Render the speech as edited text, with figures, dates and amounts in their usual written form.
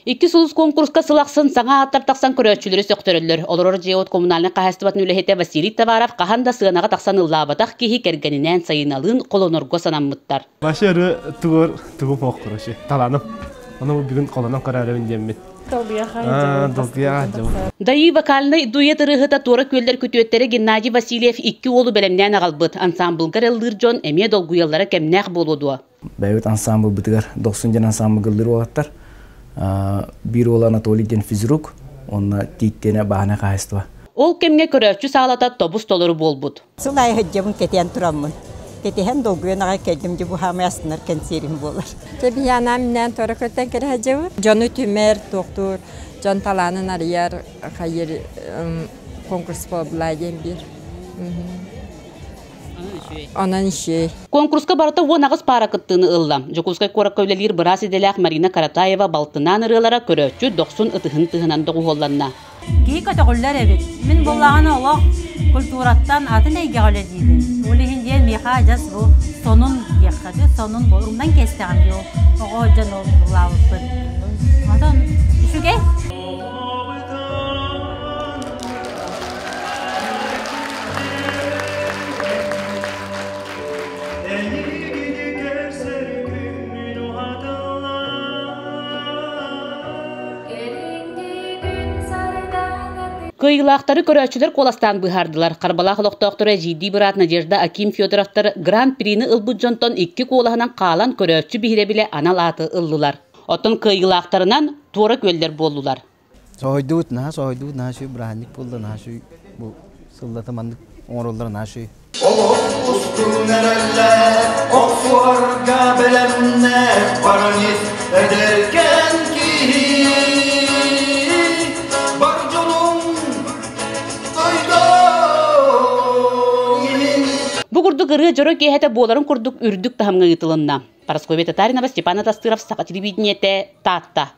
Икки сулус куонкуруска сыл ахсын саҥа ааттар тахсан көрөөччүлэри сөхтөрөллөр. Олорор дьиэ-уот коммунальнай хаһаайыстыбатын үлэһитэ Василий Товаров хаһан да сыанаҕа тахсан ыллаабатах киһи кэргэнинээн Сайыналыын холонорго санаммыттар. Вообще ырыа тугур тугу суох короче талааным. Ону бүгүн холонон көрөөрөбүн диэммит. Долгуйа Дайыы вокальнай дуэт ырыаһыта Туора күөллэр күтүөттэрэ Геннадий Васильев икки уолу бэлэмнээн аҕалбыт. Ансаамбылга ыллыыр дьон эмиэ долгуйаллара кэмнээх буолуо дуо? Бэйэбит ансаамбылбытыгар Дохсун диэн ансаамбылга ыллыыр уолаттар. Биир уола Анатолий диэн физрук, уонна Тииттиэнэ бааһынай хаһаайыстыба. Ол кэмҥэ көрөөччү саалата тобус-толору буолбут. Сыл аайы сылдьабын кэтээн тураммын. Кэтэһэн долгуйан аҕай кэллим дьэ бу хаамай астынар кэнсиэрим буолар. Дьэ биһиэхэ миннээн туора көтөн кэлэ сылдьабыт. Дьону түмэр, туохтуур, дьон талаанын арыйар, хайыр конкурс буолла диэн биир. Онон үчүгэй. Конкурска барыта 18 паара кыттыыны ылла. Дьокуускай куоракка үлэлиир быраас идэлээх Марина Каратаева балтынаан ырыалара көрөөччү дохсун ытыһын тыһынан доҕуһуолланна. Киһи көтөҕүллэр эбит. Мин буоллаҕына олох культураттан атын эйгэҕэ үлэлиибин. Ол иһин диэн миэхэ адьас бу сонун диэххэ дии, сонун бу умнан киэстэҕим дии ол оҕо дьон ол булаабыппын. Онтон үчүгэй. Кыайыылаахтары көрөөччүлэр куоластаан быһаардылар. Харбалаах олохтоохторо эдьиийдии быраат Надежда Аким Федоровтар Гран-прини ылбыт дьонтон икки куолаһынан хаалан көрөөччү биһирэбилэ анал ааты ыллылар. Оттон кыайыылаахтарынан туора күөллэр буоллулар. Соһуйдубут, наһаа соһуйдубут, наһаа үчүгэй бырааһынньык буолла, наһаа үчүгэй бу сыллата маннык оҥороллоро наһаа үчүгэй. Олох устун эрэллээх, охсуһарга бэлэмнээх баран ис эдэркээн киһи. Бар дьонум Бу курдук ырыа дьоро киэһэтэ буоларын курдук үрдүк таһымҥа ыытылынна. Парасковья Татаринова, Степан Атастыров, Саха телевидениетэ, Таатта.